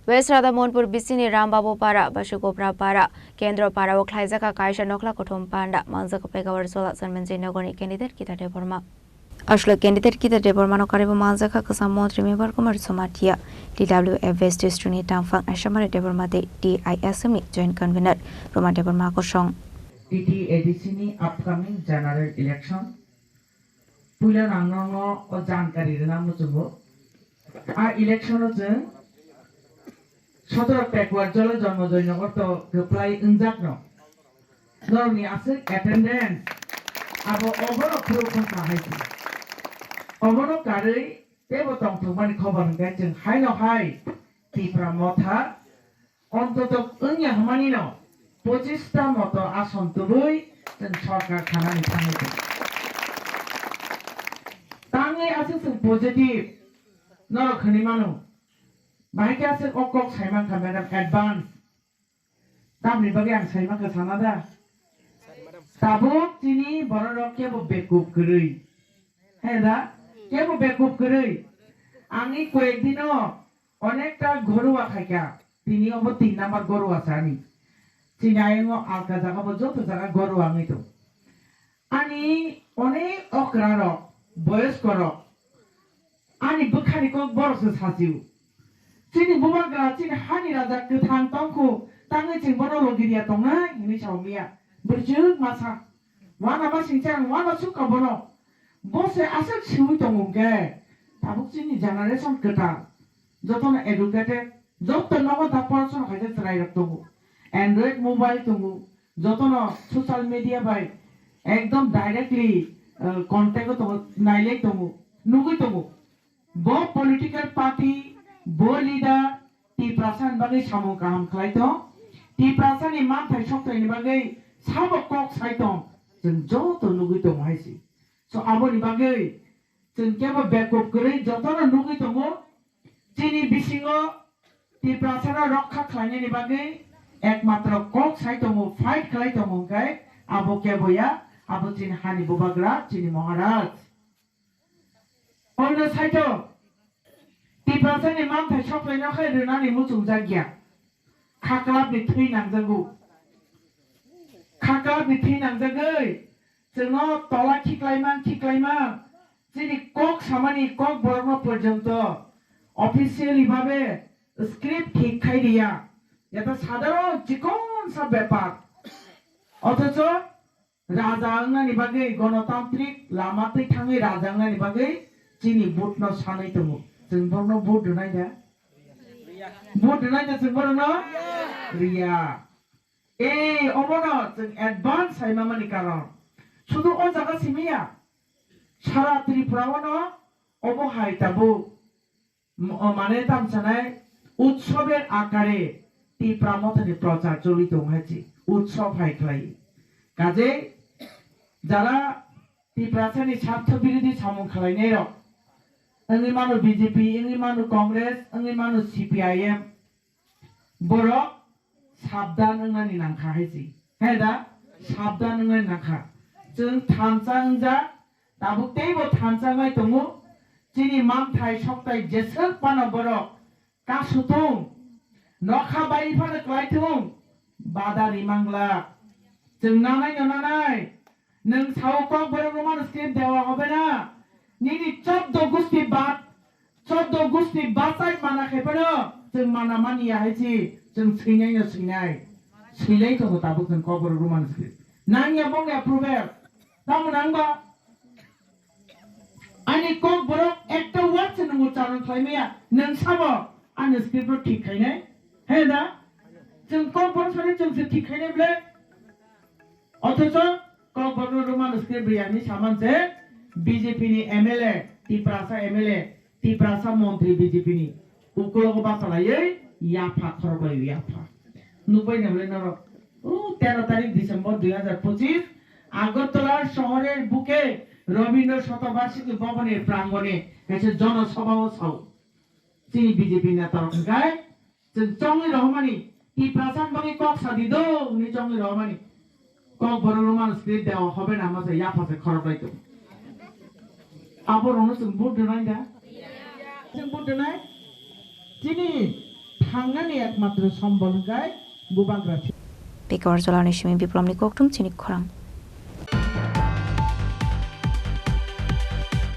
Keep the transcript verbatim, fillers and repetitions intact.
West Radhamohanpur bisini Rambabu Para, Bashigopra Para, Kendra Para o khlaijak kaisa nokhla kuthum panda mangjak Pegawar Jola Chanmenjai Nogorni candidate Gita Debbarma. Aswk candidate Gita Debbarmano karibo manjakha kwcham montri Mevar Kumar Jamatia, T W F West District ni tangphang Asamari Debbarma tei T I S M ni joint convener Roma Debbarma kosong. T T A D C ni upcoming general election puila nang nono o jankari rwna muchungo. A election o chwng Sotoro Pekuar Jole Jonmo Joynagar to kwplai wngjakno. Norokni aswk attendance abo obono phuru khon sa hai se. Obono karwi teibo tongthokmani khobor hwnkhe chwng haino hai Tipra Motha ontoto wngya hwnmanino pochista moto ason tubui chwng sorkar khanani thangwi tongo. Tangwi aswk chwng positive norok hwnwi mano. Bahai khe aswk o kok saimankha madam advance. Tamni bagwi ang saimankha sana da? Tabuk chini bororok kebo bekup kwrwi. He da? Kebo bekup kwrwi. Ang i koyek dino onekta goruwa khaikha. Tini obo tin number goruwa se ani. Chini ayongo alka jaga bo joto jaga goruwa wngwi tongo. Ani onek okra rok, boyoskorok, ani bwkhani kok borok se sachio. Chini bubagra, chini hani raja kwthang tongkhu, tangwi chwng bono logiriya tongnai hinwi sao miya. Bwrwchwk masa. Wana masing chang, wana sukha bono. Bo se aswk siwi tongo hwnkhe, tabuk chini generation kwtal. Jotono educated, joto nogo da porasona khaijak chwrairok tongo. Android mobile tongo, jotono social media bai ekdom directly, uh, contact o tongo, nailai tongo, nugwi tongo. Bo political party, bo leader Tiprasa ni bagwi samung kaham khlai tong, Tiprasa ni manthai sokthai ni bagwi sabo kok sai tong, chwng joto nugwi tongo hai se. So aboni bagwi chwng kebo bekup kwrwi jotono nugwi tongo. Chini bisingo Tiprasano rokha khlainani bagwi ekmatro kok sai tongo, fight khlai tongo hwnkhe abo kebo ya, abo chini hani bubagra, chini Maharaj. Oino saito Tiprasani manthai soklaino khai rwnani muchungjak ya. Khaklapni thwi nangjago. Khaklapni thwi nangjagwi chwngno tola khiklaimang khiklaimang chini kok samani kok borokno porjonto officially babe script thik khai riya. Yata sadharon chikon sa bepar. Othocho raja wngnani bagwi, gonotantrik lama twi thangwi raja wngnani bagwi chini vote no sanwi tongo. Chwng borokno vote rwnai da? Vote rwnai da chwng borokno? Riya. Ei, omono chwng advance sai mamani karon. Sudu o jaga simi ya. Sara Tripura o no obo hai tabuk, m-, o mane tam sanai utsober akare Tipra Mothani prochar choli tong hai chi. Utsob hai khlai. Kaje jara Tiprasani sartho birodhi samung khlainai rok, wngwi mano B J P, wngwi mano Congress, wngwi mano C P I M, borok sabdan wngnani nangkha hai se. Hai da? Sabdan wngnani nangkha. Chwng thansa wngjak, tabuk teibo thansa wngwi tongo. Chini manthai soktai jeswk phano borok kasu thung, nokha bai phano klai thung, bada rimang glak. Chwng nanai no nanai. Nwng sao Kokborok Roman script dewa hobe na? Nini choddo gusti bat, choddo gusti bachai mana khai phano chwng mana mani ya hai chi, chwng swinai no swinai. Swilai tongo tabuk chwng Kokborok Roman script. Nang ya bong ya approval. Tamo nang ba? Ani Kokborok ekta word se nwng uchcharon khlai maya. Nwng sabo ani script no thik khainai? He da? Chwng Kokborok sari chwng se thik khainai ble? Othocho Kokborok no Roman script riyani saman se B J P ni M L A, Tiprasa M L A, Tiprasa montri B J P ni. Ukulogo basalaiwi yapha khorokbai yapha. Nukbai nabole norok. O tero tarik December dui hajar pochis, Agartala shohorer buke Rabindra Shatobarshiki Bhavanir prangone kaisa jono sobha o sao. Chini B J P netarok hwnkhe chwng chongwi rohormani, Tiprasani bagwi kok sadi do hwnwi chongwi rohormani. Kokborok Roman script dewa hobe na masa yapha se khorok lai tongo. Aborokno chwng vote rwnai da? Chwng vote rwnai? Chini Thangnani ekmatro sombol hwnkhe bubagra thwi. Pekarjalani simi Biplomni kokthum chini khorang.